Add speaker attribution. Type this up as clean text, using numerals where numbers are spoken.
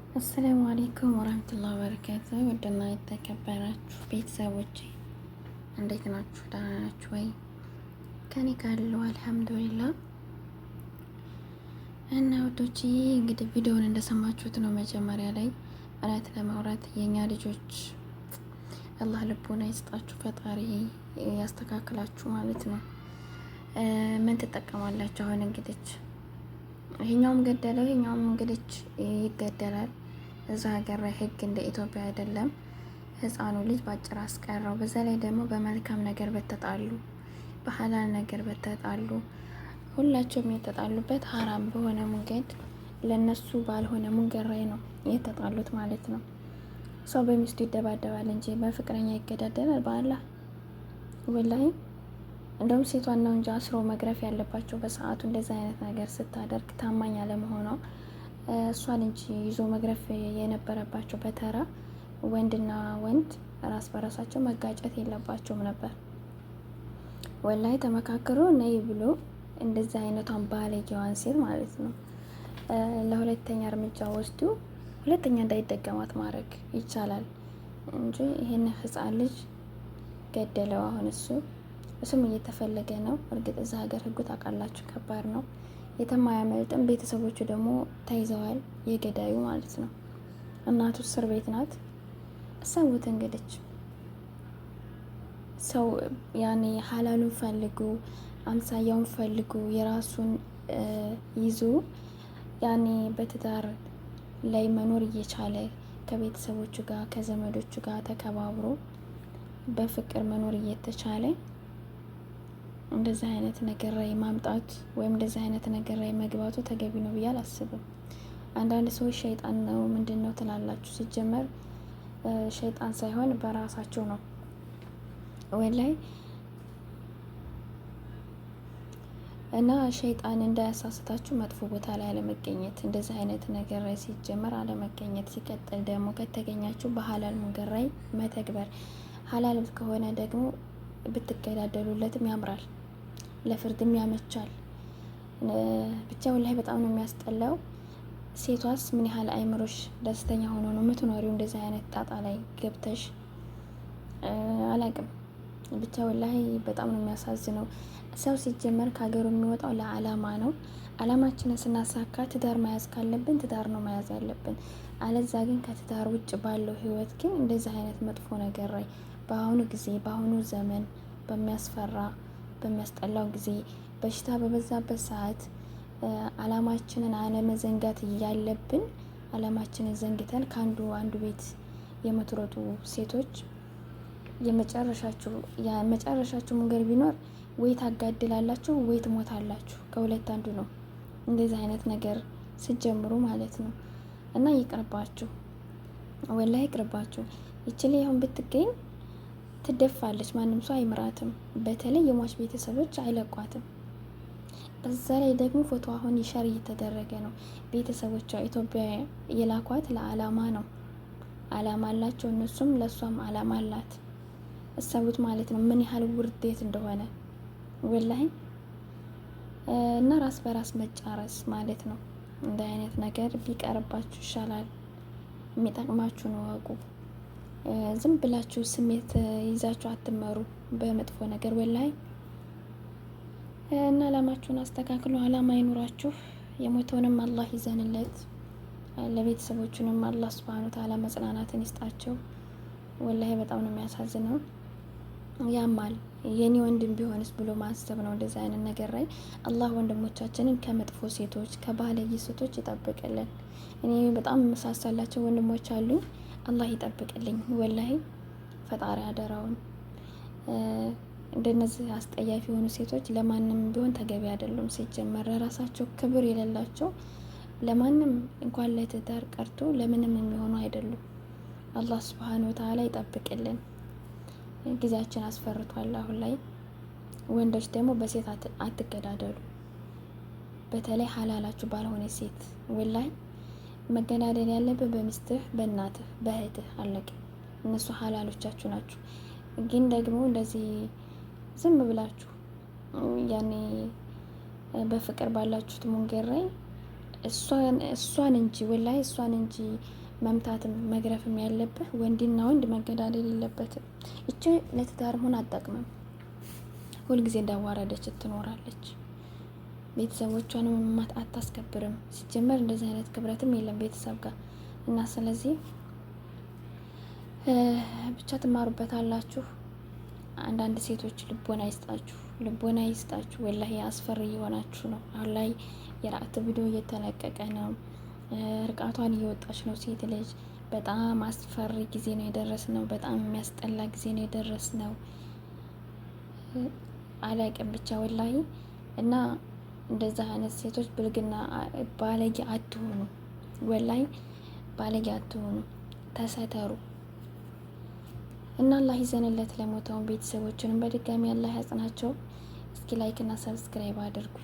Speaker 1: السلام عليكم ورحمة الله وبركاته። ውድና የተከበራችሁ ቤተሰቦቼ እንዴት ናችሁ? ደህና ናችሁ ወይ? ከኔ ካለው الحمد لله። እና ውዶቼ እንግዲህ ቪዲዮውን እንደሰማችሁት ነው። መጀመሪያ ላይ እውነት ለማውራት የእኛ ልጆች አላህ ልቦና ይስጣችሁ፣ ፈጣሪ ያስተካክላችሁ ማለት ነው። ምን ትጠቀማላችሁ አሁን? እንግዲህ ይሄኛውም ገደለው፣ ይሄኛውም እንግዲህ ይገደላል። እዛ ሀገር ላይ ህግ እንደ ኢትዮጵያ አይደለም። ህፃኑ ልጅ ባጭር አስቀረው። በዛ ላይ ደግሞ በመልካም ነገር በተጣሉ፣ በሀላል ነገር በተጣሉ፣ ሁላቸውም የተጣሉበት ሀራም በሆነ መንገድ ለነሱ ባልሆነ መንገድ ላይ ነው የተጣሉት ማለት ነው። ሰው በሚስቱ ይደባደባል እንጂ በፍቅረኛ ይገዳደላል? በአላህ ወላሂ እንደውም ሴቷን ነው እንጂ አስሮ መግረፍ ያለባቸው በሰዓቱ እንደዚህ አይነት ነገር ስታደርግ ታማኝ አለመሆኗ እሷን እንጂ ይዞ መግረፍ የነበረባቸው። በተራ ወንድና ወንድ ራስ በራሳቸው መጋጨት የለባቸውም ነበር። ወላሂ ተመካክሮ ነይ ብሎ እንደዚህ አይነቷን ባለጌዋን ሴት ማለት ነው ለሁለተኛ እርምጃ ወስዶ ሁለተኛ እንዳይደገማት ማድረግ ይቻላል እንጂ ይህን ህፃን ልጅ ገደለው። አሁን እሱም እየተፈለገ ነው። እርግጥ እዛ ሀገር ህጉ ታውቃላችሁ ከባድ ነው። የትም አያመልጥም። ቤተሰቦቹ ደግሞ ተይዘዋል፣ የገዳዩ ማለት ነው። እናቱ እስር ቤት ናት። እሰውት እንግዲህ ሰው ያኔ ሀላሉን ፈልጉ፣ አምሳያውን ፈልጉ፣ የራሱን ይዞ ያኔ በትዳር ላይ መኖር እየቻለ ከቤተሰቦቹ ጋር ከዘመዶቹ ጋር ተከባብሮ በፍቅር መኖር እየተቻለ እንደዚህ አይነት ነገር ላይ ማምጣት ወይም እንደዚህ አይነት ነገር ላይ መግባቱ ተገቢ ነው ብዬ አላስብም። አንዳንድ ሰዎች ሸይጣን ነው ምንድን ነው ትላላችሁ። ሲጀመር ሸይጣን ሳይሆን በራሳቸው ነው ወላይ እና ሸይጣን እንዳያሳስታችሁ መጥፎ ቦታ ላይ አለመገኘት፣ እንደዚህ አይነት ነገር ላይ ሲጀመር አለመገኘት። ሲቀጥል ደግሞ ከተገኛችሁ በሀላል መንገድ ላይ መተግበር። ሀላል ከሆነ ደግሞ ብትገዳደሉለትም ያምራል፣ ለፍርድም ያመቻል። ብቻ ወላሂ በጣም ነው የሚያስጠላው። ሴቷስ ምን ያህል አይምሮሽ ደስተኛ ሆኖ ነው የምትኖሪው? እንደዚህ አይነት ጣጣ ላይ ገብተሽ አላቅም። ብቻ ወላሂ በጣም ነው የሚያሳዝነው። ሰው ሲጀመር ከሀገሩ የሚወጣው ለአላማ ነው። አላማችንን ስናሳካ ትዳር መያዝ ካለብን ትዳር ነው መያዝ ያለብን። አለዛ ግን ከትዳር ውጭ ባለው ህይወት ግን እንደዚህ አይነት መጥፎ ነገር ላይ በአሁኑ ጊዜ በአሁኑ ዘመን በሚያስፈራ በሚያስጠላው ጊዜ በሽታ በበዛበት ሰዓት አላማችንን አለመዘንጋት እያለብን አላማችንን ዘንግተን ከአንዱ አንዱ ቤት የምትሮጡ ሴቶች የመጨረሻችሁ መንገድ ቢኖር ወይ ታጋድላላችሁ ወይ ትሞታላችሁ። ከሁለት አንዱ ነው። እንደዚህ አይነት ነገር ስትጀምሩ ማለት ነው። እና ይቅርባችሁ፣ ወላሂ ይቅርባችሁ። ይችል አሁን ብትገኝ ትደፋለች። ማንም ሰው አይምራትም። በተለይ የሟች ቤተሰቦች አይለቋትም። በዛ ላይ ደግሞ ፎቶ አሁን share እየተደረገ ነው። ቤተሰቦቿ ኢትዮጵያ የላኳት ለአላማ ነው። አላማ አላቸው እነሱም፣ ለእሷም አላማ አላት። እሰቡት ማለት ነው ምን ያህል ውርዴት እንደሆነ ወላሂ። እና ራስ በራስ መጫረስ ማለት ነው። እንደ አይነት ነገር ቢቀርባችሁ ይሻላል። የሚጠቅማችሁን እወቁ። ዝም ብላችሁ ስሜት ይዛችሁ አትመሩ በመጥፎ ነገር ወላሂ። እና አላማችሁን አስተካክሉ። አላማ ይኑራችሁ። የሞተውንም አላህ ይዘንለት፣ ለቤተሰቦቹንም አላህ ሱብሃነሁ ወተዓላ መጽናናትን ይስጣቸው። ወላሂ በጣም ነው የሚያሳዝነው። ያማል። የኔ ወንድም ቢሆንስ ብሎ ማሰብ ነው እንደዚህ አይነት ነገር ላይ። አላህ ወንድሞቻችንን ከመጥፎ ሴቶች ከባለጌ ሴቶች ይጠብቅልን። እኔ በጣም የመሳሰላቸው ወንድሞች አሉኝ። አላህ ይጠብቅልኝ። ወላሂ ፈጣሪ አደራውን። እንደነዚህ አስጠያፊ የሆኑ ሴቶች ለማንም ቢሆን ተገቢ አይደሉም። ሲጀመር ለራሳቸው ክብር የሌላቸው ለማንም እንኳን ለትዳር ቀርቶ ለምንም የሚሆኑ አይደሉም። አላህ ስብሓን ወተዓላ ይጠብቅልን። ጊዜያችን አስፈርቷል አሁን ላይ። ወንዶች ደግሞ በሴት አትገዳደሉ። በተለይ ሀላላችሁ ባልሆነ ሴት ወላሂ መገዳደል ያለብህ በሚስትህ፣ በእናትህ፣ በእህትህ አለቀ። እነሱ ሀላሎቻችሁ ናችሁ። ግን ደግሞ እንደዚህ ዝም ብላችሁ ያኔ በፍቅር ባላችሁት መንገድ ላይ እሷን እንጂ ወላሂ እሷን እንጂ መምታትም መግረፍም ያለብህ ወንድና ወንድ መገዳደል የለበትም። እቺ ለትዳርም ሆነ አትጠቅምም። ሁልጊዜ እንዳዋረደች ትኖራለች። ቤተሰቦቿንም አታስከብርም። ሲጀመር እንደዚህ አይነት ክብረትም የለም ቤተሰብ ጋር እና ስለዚህ ብቻ ትማሩበታላችሁ። አንዳንድ ሴቶች ልቦና ይስጣችሁ፣ ልቦና ይስጣችሁ። ወላሂ አስፈሪ እየሆናችሁ ነው። አሁን ላይ የራቅት ቪዲዮ እየተለቀቀ ነው። እርቃቷን እየወጣች ነው ሴት ልጅ። በጣም አስፈሪ ጊዜ ነው የደረስ ነው። በጣም የሚያስጠላ ጊዜ ነው የደረስ ነው። አላቅም ብቻ ወላሂ እና እንደዛ አይነት ሴቶች ብልግና ባለጌ አትሆኑ፣ ወላሂ ባለጌ አትሆኑ፣ ተሰተሩ እና አላህ ይዘንለት ለሞተውን ቤተሰቦችንም በድጋሚ አላህ ያጽናቸው። እስኪ like እና subscribe አድርጉ።